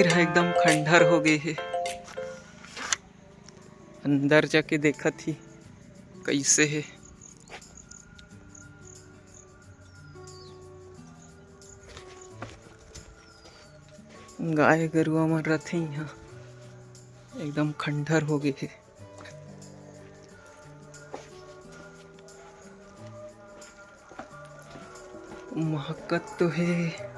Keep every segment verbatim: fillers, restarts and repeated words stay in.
मंदिर ह एकदम खंडहर हो गए हे। अंदर जाके देखत ही कइसे हे। गाय गरुवा मन रथे इहाँ, एकदम खंडहर हो गए हे। महकत तो हे।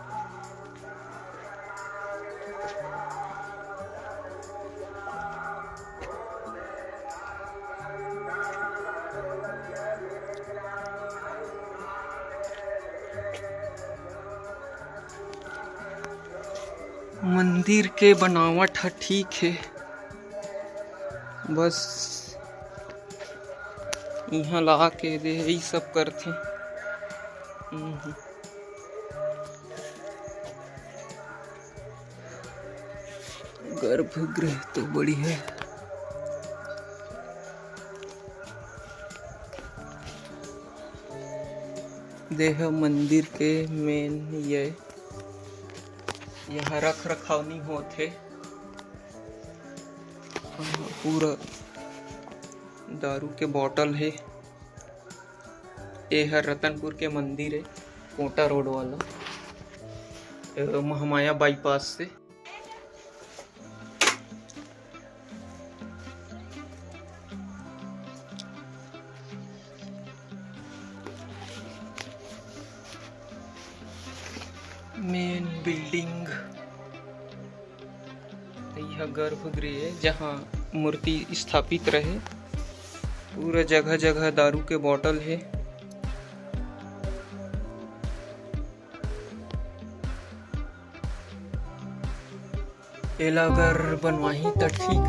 मंदिर के बनावट ह ठीक हे, बस इहाँ ला के दे यही सब करथे। हम्म। गर्भगृह तो बढ़िया। देह मंदिर के मेन ये, यहाँ रख रखाव नहीं होत हे। पूरा दारू के बॉटल हे। ए हर रतनपुर के मंदिर हे, कोटा रोड वाला, अ, महामाया बाईपास से। मेन बिल्डिंग, यह गर्भगृह है, जहाँ मूर्ति स्थापित रहे। पूरा जगह जगह दारू के बॉटल है। एला अगर बनवाही त ठीक रहे।